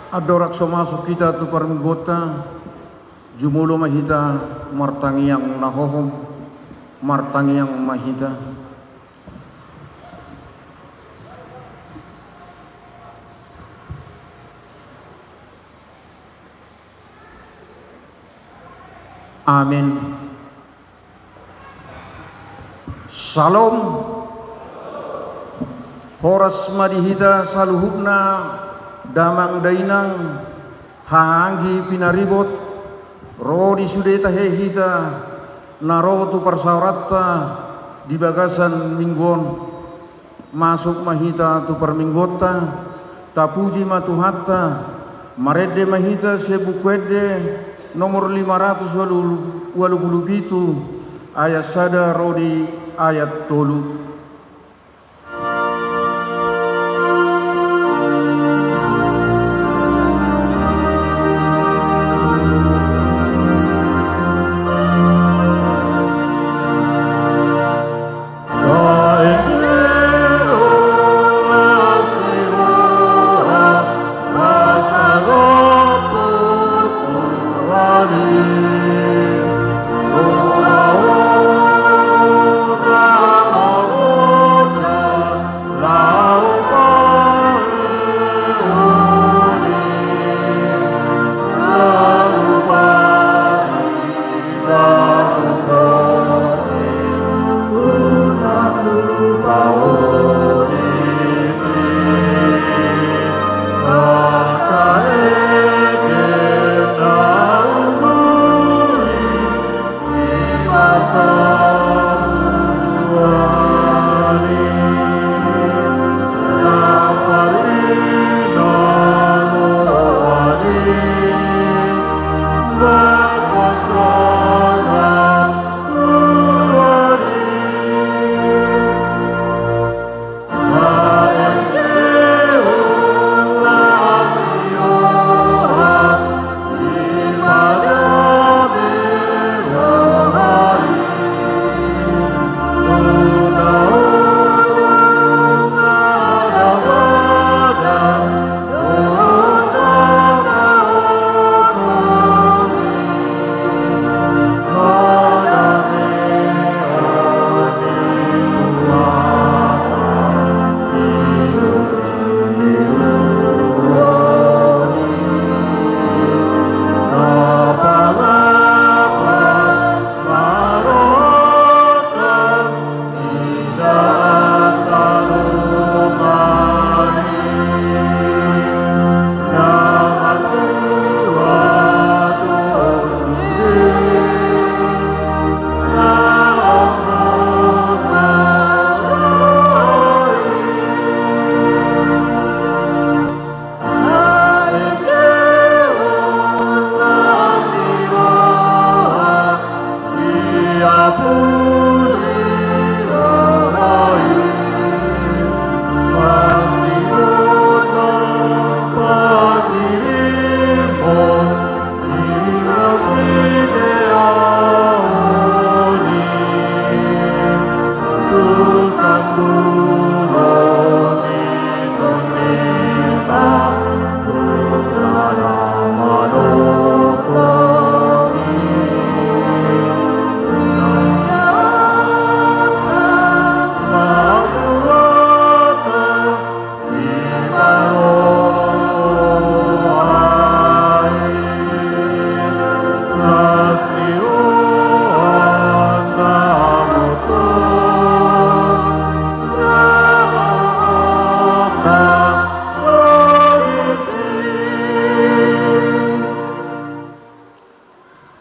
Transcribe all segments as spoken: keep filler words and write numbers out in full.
Andorang so masuk hita tu parmingguonta, jumolo ma hita martangiang na hohom, martangiang ma hita. Amen. Syalom. Horas ma di hita saluhutna, damang dainang, haha anggi pinaribot, ro di sude tahe hita, na ro tu parsaoranta di bagasan minggu on. Masuk ma hita tu parmingguonta, tapuji ma Tuhanta, marende ma hita sian Buku Ende nomor lima ratus ualu pulu pitu, ayat sada ro di ayat tolu.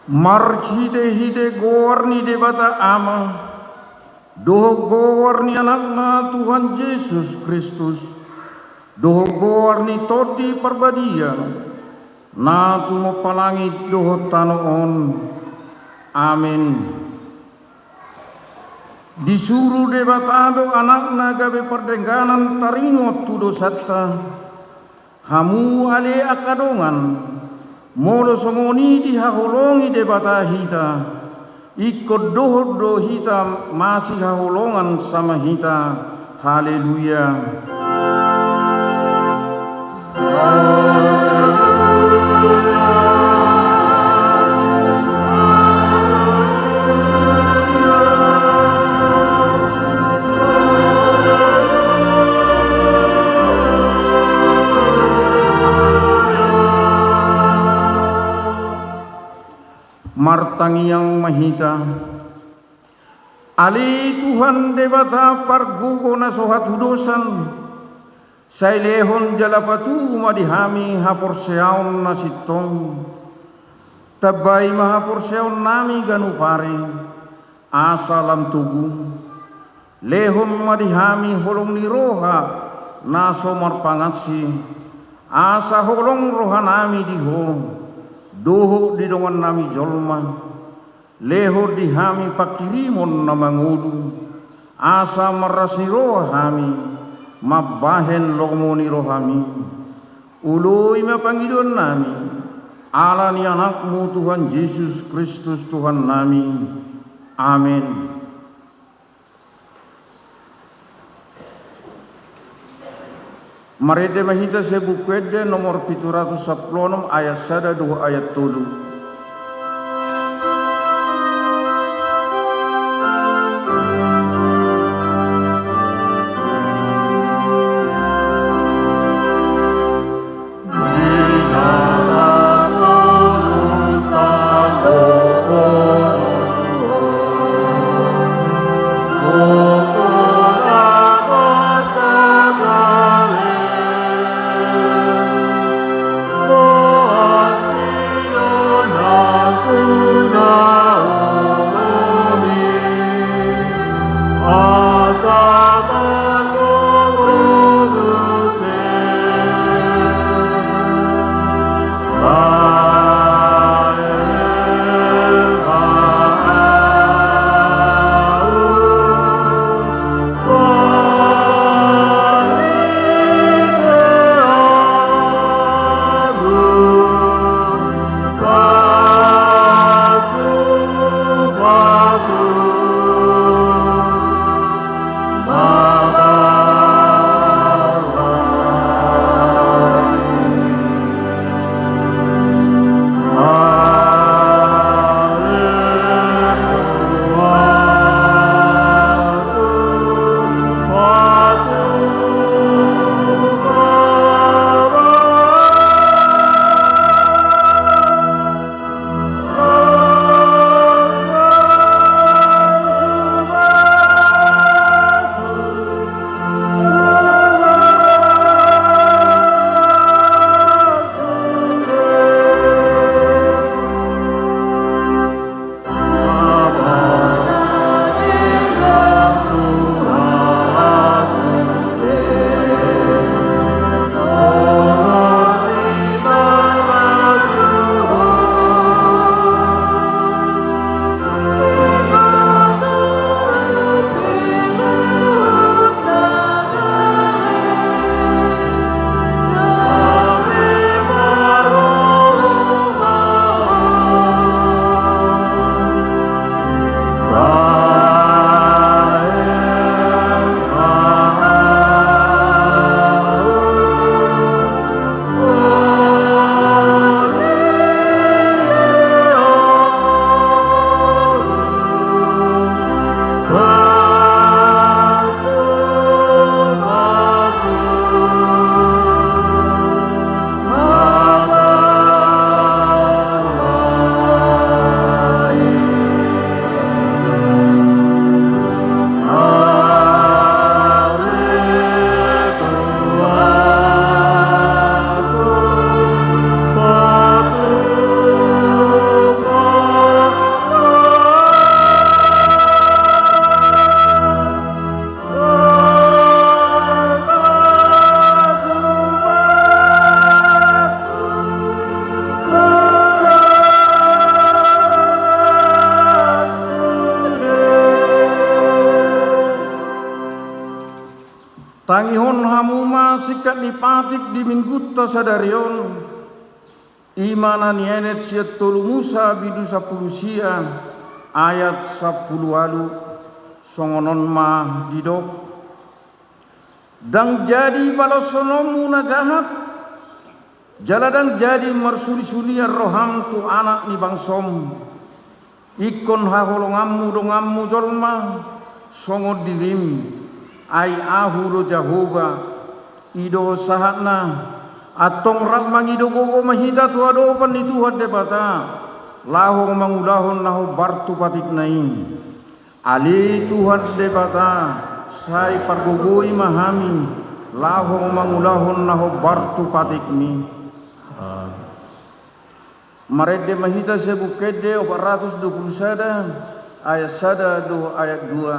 Marhitehite goar ni Debata Ama, dohot goar ni Anakna Tuhan Jesus Kristus, dohot goar ni Tondi Parbadia, na tumompa langit dohot tano on. Amen. Disuru Debata do Anakna gabe pardengganan taringot tu dosanta. Hamu ale angka dongan, molo songon i dihaholongi Debata hita, ingkon dohot do hita masihaholongan sama hita. Haleluya. Martangiang ma hita. Ale Tuhan Debata pargogo na so hatudosan, sai lehon jala patudu ma di hami haporseaon na sintong. Tambai ma haporseaonnami ganup ari, asa lam togu. Lehon ma di hami holong ni roha na so marpangansi, asa holong rohanami di Ho dohot di dongannami jolma. Lehon di hami panghirimon na mangolu, asa marlas ni roha hami mambahen lomo ni rohami. Oloi ma pangidoannami, ala ni Anakmu Tuhan Jesus Kristus Tuhannami. Amen. Marende ma hita sian Buku Ende nomor pitu ratus sampulu onom, ayat sada dohot ayat tolu. Tangihon hamu ma singkat ni patik di Minggunta sadari on. I ma na nienet sian tolu Musa bindu sampulu sia ayat sampulu ualu, songon on ma didok: Ndang jadi baloshononmu na jahat, jala ndang jadi marsunisunian roham tu anak ni bangsom. Ingkon haholonganmu donganmu jolma songon dirim, ai Ahu do Jahowa. I do sahatna. Antong rap mangido gogo ma hita tu adopan ni Tuhan Debata. laho mangulahon na hombar tu patikna i. Ale Tuhan Debata, sai pargogoi ma hami, laho mangulahon na hombar tu patikmi. Amin. Marende ma hita sian Buku Ende opat ratus dua pulu sada, ayat sada dohot ayat dua.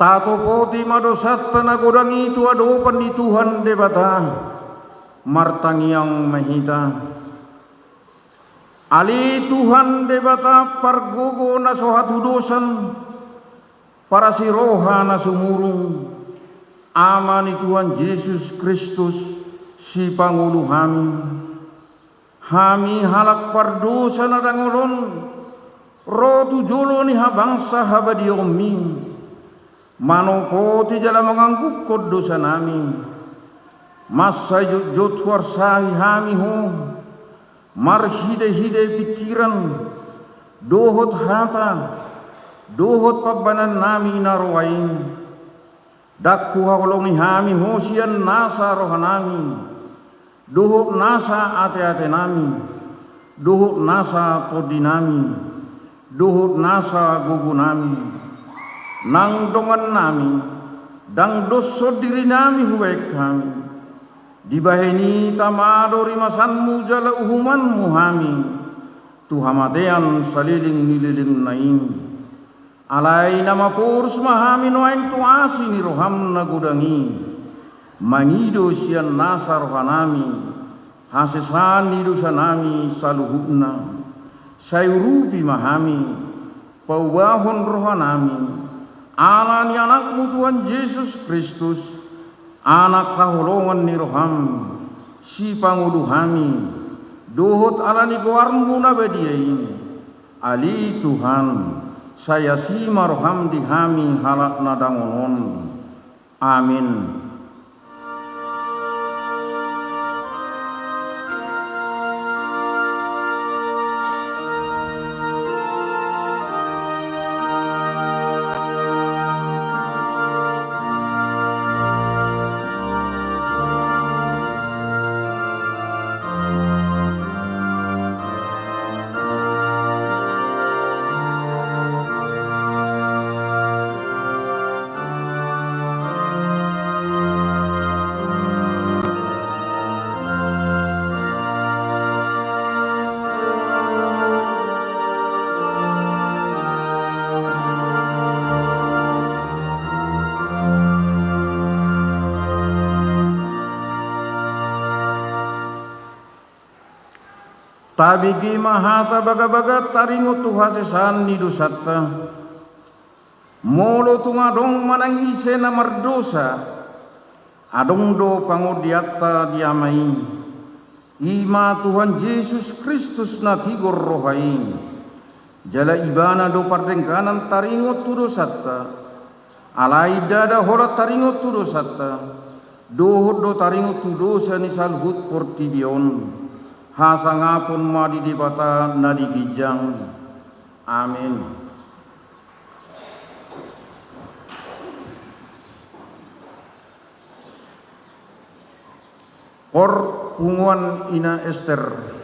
Tatopoti ma dosanta na godang i tu adopan ni Tuhan Debata. Martangiang ma hita. Ale Tuhan Debata pargogo na so hatudosan, parasi roha na sumurung, Ama ni Tuhan Jesus Kristus, sipangolu hami. Hami halak pardosa na dangol on, ro tu jolo ni habangsa habadiaonmi, manopoti jala mangangguhon dosanami. Mansai jotjot huarsai hami Ho, marhitehite pingkiran, dohot hata, dohot pambahenannami na roa i. Ndang huhaholongi hami Ho sian nasa rohanami, dohot nasa ateatenami, dohot nasa tondinami, dohot nasa gogonami. Nang dongannami, ndang doshon dirinami hubahen hami. Dibahen i tama do rimasanmu jala uhumanmu hami tu hamatean saleleng ni lelengna i. Alai na maporus ma hami nuaeng tu asi ni roham na godang i, mangido sian nasa rohanami hasesaan ni dosanami saluhutna. Sai urupi ma hami, paubahon rohanami, ala ni Anakmu Tuhan Jesus Kristus, Anak haholongan ni roham, sipangolu hami, dohot ala ni goarmu na badia i. Ale Tuhan, sai asi ma roham di hami halak na dangol on. Amin. Tabege ma hata bagabaga taringot tu hasesaan ni dosanta. Molo tung adong manang ise na mardosa, adong do pangondianta di Ama i, i ma Tuhan Jesus Kristus na tigor roha i. Jala Ibana do pardengganan taringot tu dosanta. Alai ndada holan taringot tu dosanta, dohot do taringot tu dosa ni saluhut portibi on. Hasangapon ma di Debata na di ginjang. Amin. Hor punguan Ina Ester.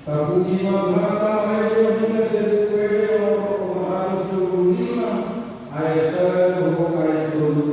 Puji ma Tuhanta, ai di hita sebuah ede, nomor dua ratus dua puluh lima, ayat sada tu ayat tolu.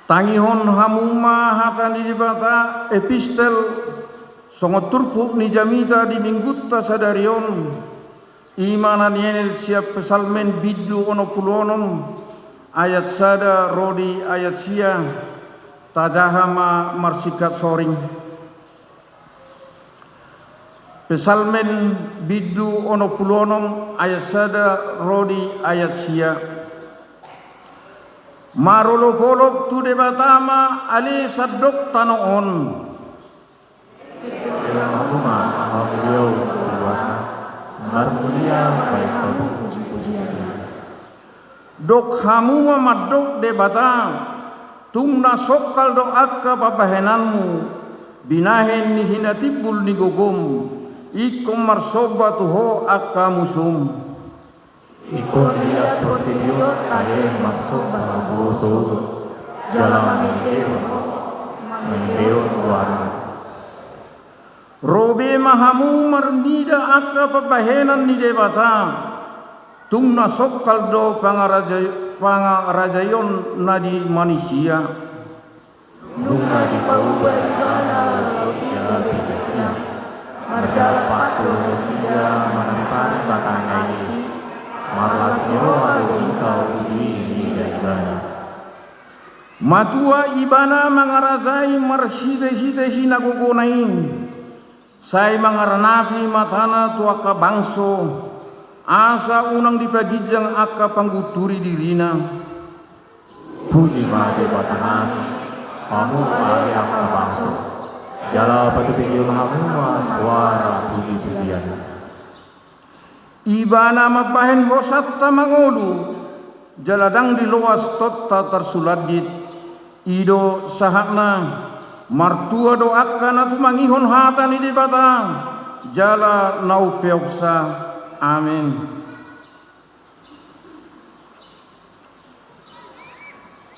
Tangihon hamu ma hata ni Debata, epistel songon turpuk ni jamita di minggunta sadari on. I ma na nienet sian Psalmen bindu onom pulu onom, ayat sada ro di ayat sia. Tajaha ma marsingkat soring. Psalmen bindu onom pulu onom, ayat sada ro di ayat sia. Marolopolop tu Debata ma ale sandok tano on. Marmulia ma, marmulia ma, marmulia ma. Dok hamu ma mandok Debata, tung na songkal do angka pambahenanmu, binahen ni hinatimbul ni gogom, ingkon marsomba tu ho angka musum. Ingkon liat portibi on ale marsomba tu ho sogot, jala mangelek, mangelek goarna. Ro be ma hamu marnida angka pambahenan ni Debata, tung na songkal do pangaraja-, pangarajaionna di manisia. Nunga dipauba ibana laut jala piga hian, mardalap patu nasida manangkari batangna i, marlas ni roha do hita uli nida ibana. Matua ibana mangarajai marhitehite hinagogona i. Sai mangaranapi matana tu angka bangso, asa unang dipaginjang angka panggunturi dirina. Puji ma Debatanami, hamu ale angka bangso, jala patupahon hamu ma suara pujipujian. Ibana mambahen hosanta mangolu, jala ndang diloas tonta tarsulandit. I do sahatna. Martua do angka na tumangihon hata ni Debata, jala na umpeopsa. Amen.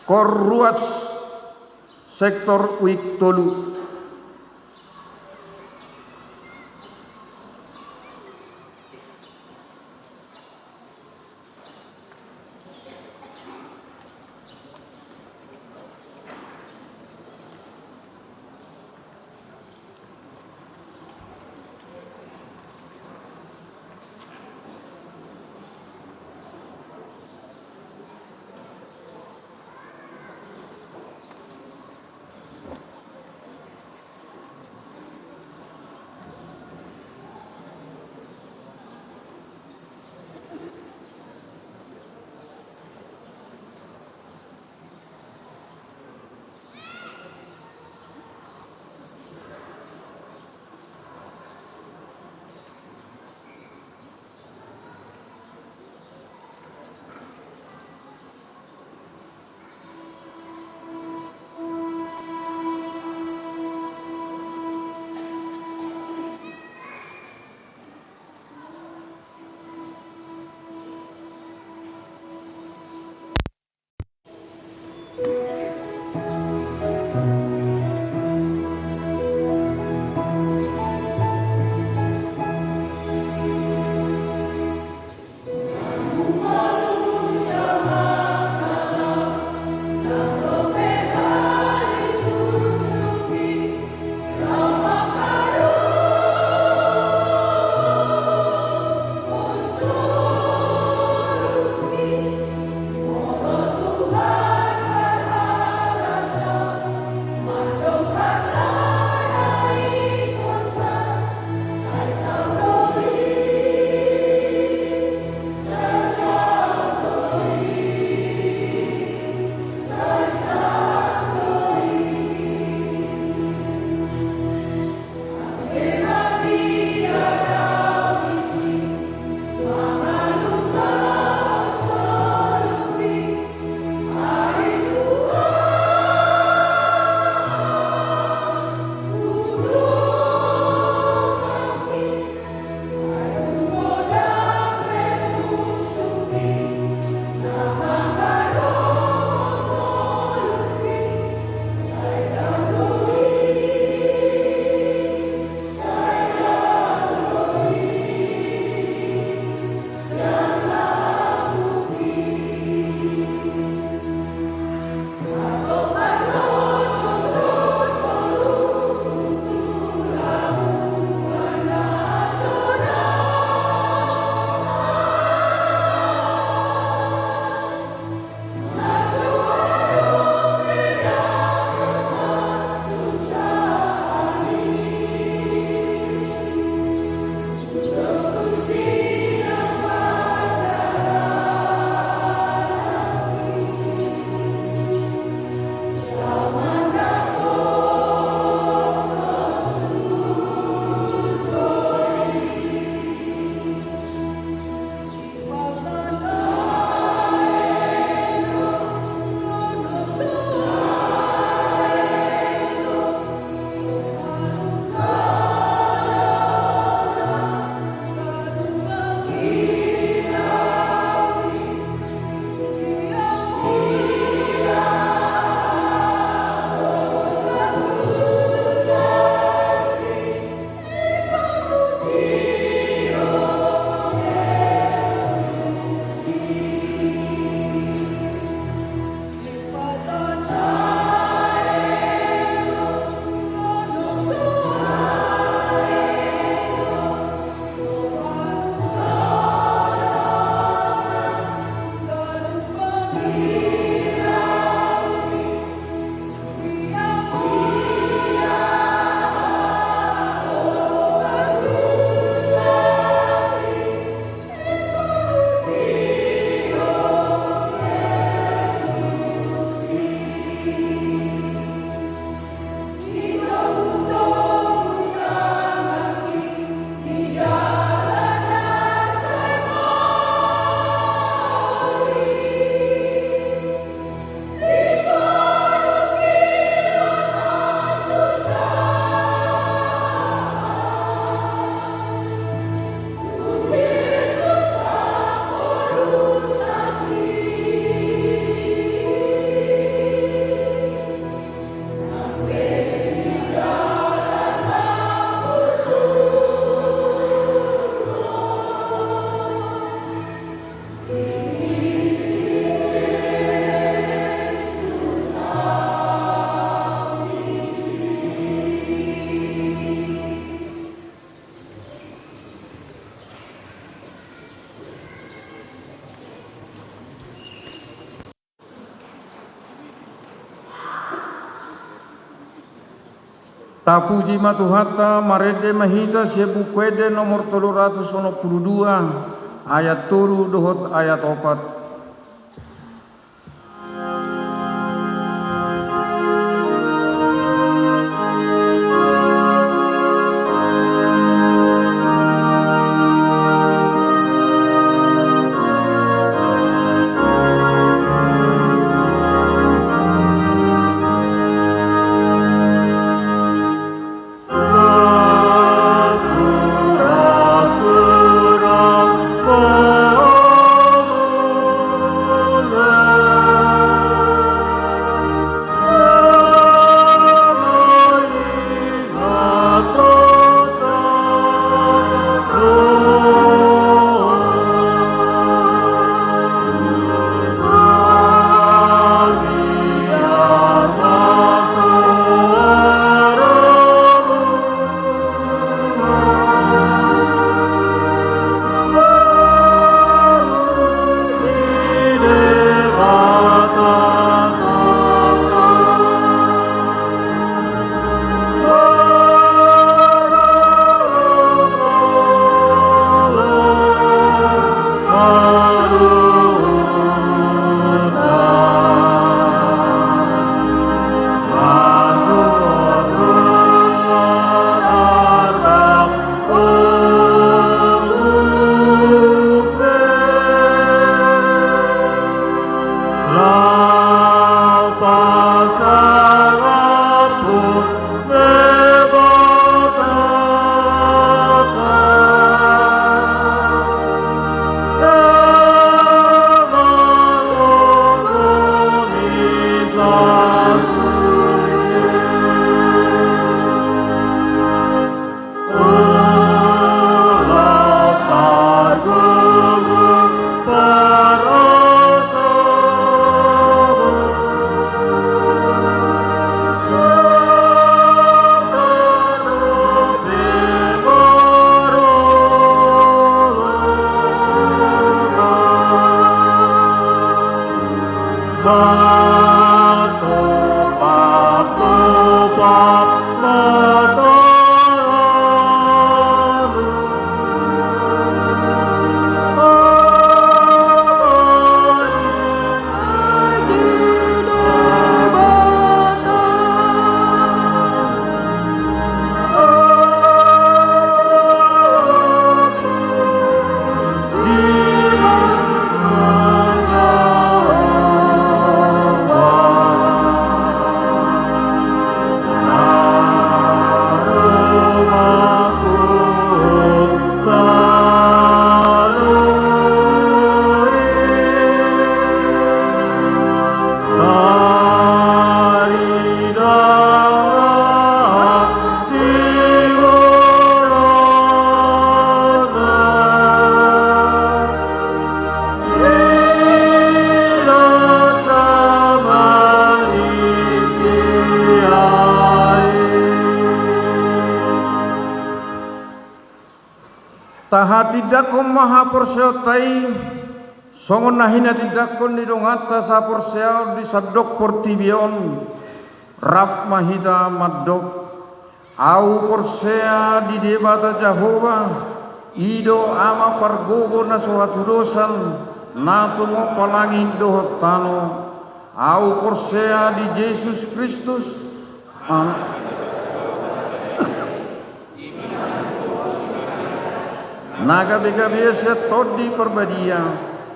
Kor ruas sektor wik tolu. Tapuji ma Tuhanta, marende ma hita sian Buku Ende nomor tolu ratus onom pulu dua, ayat tolu dohot ayat opat. Tahatindangkon ma haporseaonta i, songon na hinatindangkon ni donganta saporseaon di sandok portibi on. Rap ma hita mandok. Ahu porsea di Debata Jahowa, i do Ama pargogo na so hatudosan, na tumompa langit dohot tano. Ahu porsea di Jesus Kristus, An- na gabe-gabe sian Tondi Parbadia,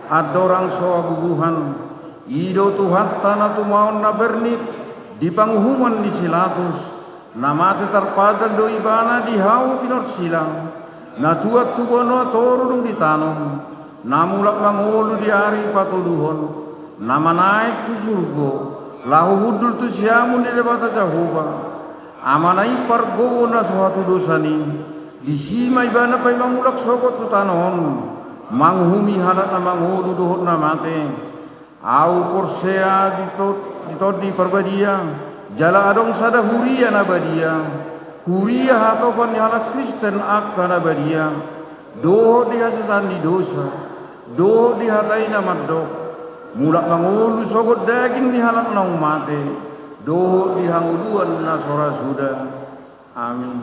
andorang so habubuhan. I do Tuhanta na tumaon na bernit di panguhuman ni si Latus. Na mate tarpajal do ibana di hau pinorsilang, na tuat tu banua toru dung ditanom, na mulak mangolu di ari patoluhon, na manaek tu surgo, laho hundul tu siamun ni Debata Jahowa, Amana i pargogo na so hatudosan i. Disi ma ibana paima mulak sogot tu tano on, manguhumi halak na mangolu dohot na mate. Ahu porsea di to-, di Tondi Parbadia, jala adong sada huria na badia, huria hatopan ni halak Kristen angka na badia, dohot di hasesaan ni dosa, dohot di hata i na mandok, mulak mangolu sogot daging ni halak naung mate, dohot di hangoluan na so ra suda. Amin.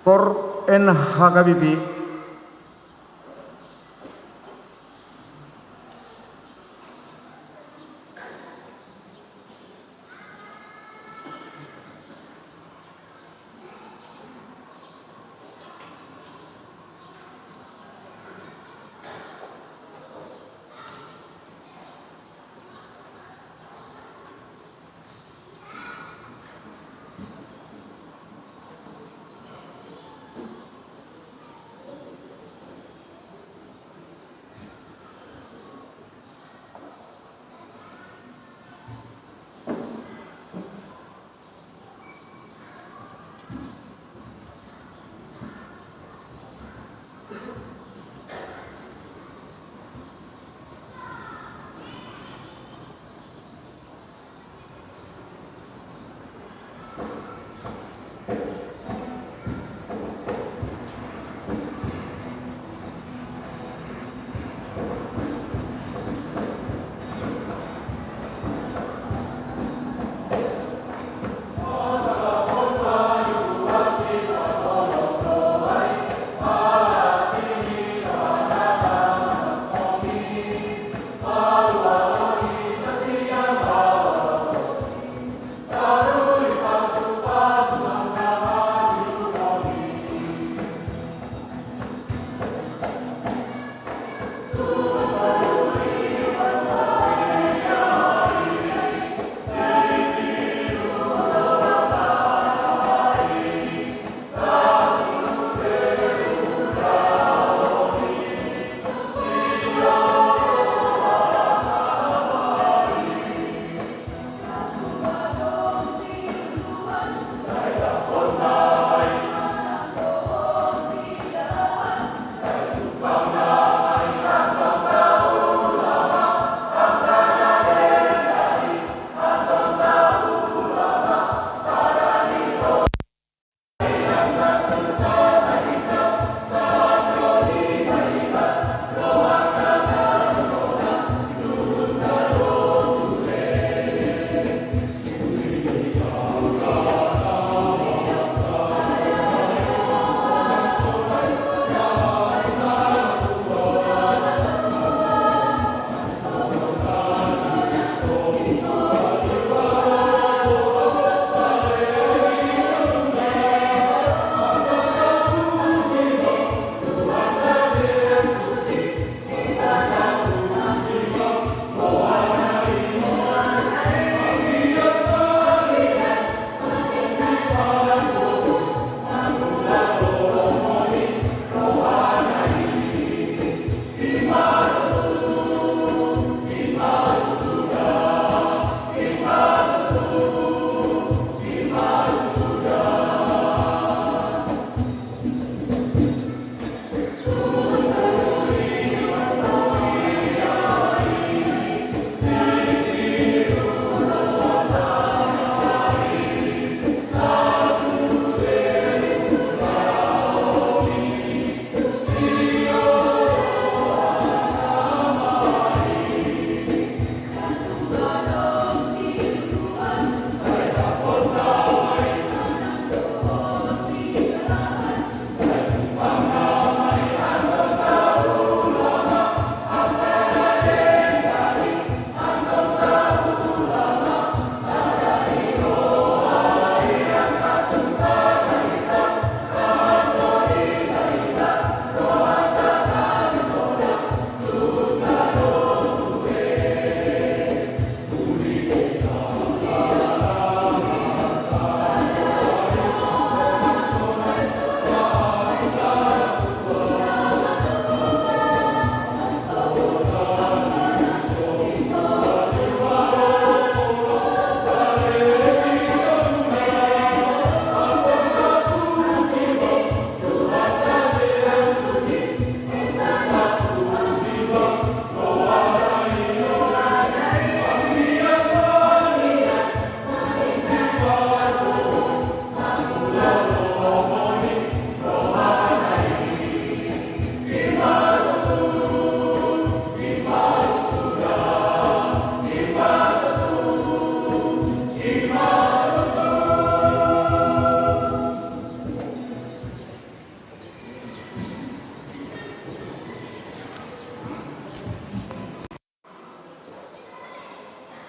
Kor N H K B P.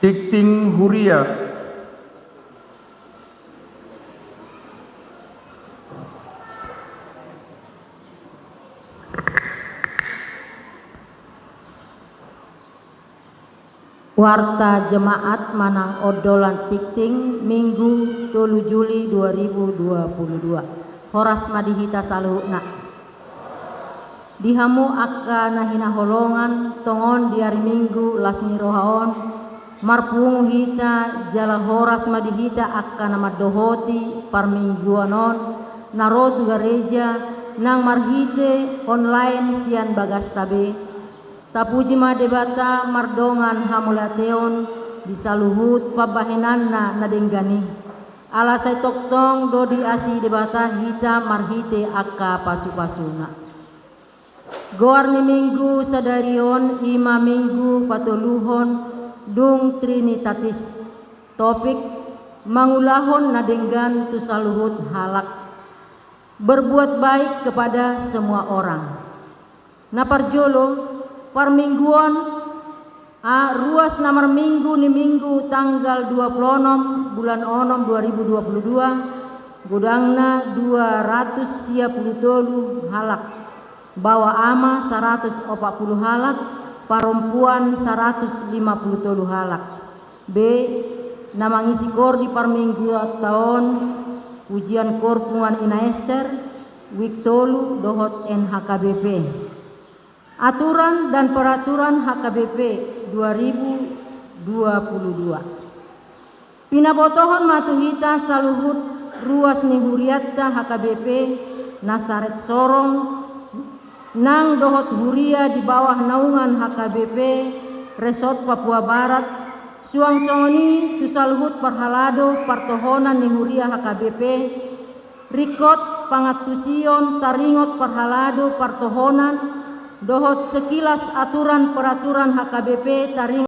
Tingting huria. Warta jemaat manang ondolan tingting, Minggu tolu Juli dua ribu dua puluh dua. Horas ma di hita saluhutna. Di hamu angka na hinaholongan, tongon di ari Minggu las ni roha on, marpungu hita jala horas ma di hita angka na mandohoti parmingguan on, na ro tu gareja nang marhite online sian bagasta be. Tapuji ma Debata mardongan hamauliateon di saluhut pambahenanna na denggan i. Ala sai tongtong do diasihi Debata hita marhite angka pasupasuna. Goar ni Minggu sadari on i ma Minggu patoluhon dung Trinitatis. Topik: mangulahon na denggan tu saluhut halak. Berbuat baik kepada semua orang. Na parjolo, parmingguon, a, ruas na marminggu ni Minggu tanggal dua puluh onom bulan onom dua ribu dua puluh dua, godangna dua ratus sia puluh tolu halak, baoa ama saratus opat puluh halak, parompuan saratus lima puluh tolu halak. B, na mangisi koor di parmingguonta on, pujian koor Punguan Ina Ester, Wik tolu dohot N H K B P. Aturan dan peraturan H K B P dua ribu dua puluh dua. Pinabotohon ma tu hita saluhut ruas ni hurianta H K B P Nasaret Sorong, nang dohot huria di bawah naungan H K B P Resort Papua Barat, suang songon i tu saluhut parhalado partohonan ni huria H K B P, ringkot pangantusion taringot parhalado partohonan dohot sekilas aturan peraturan H K B P taringot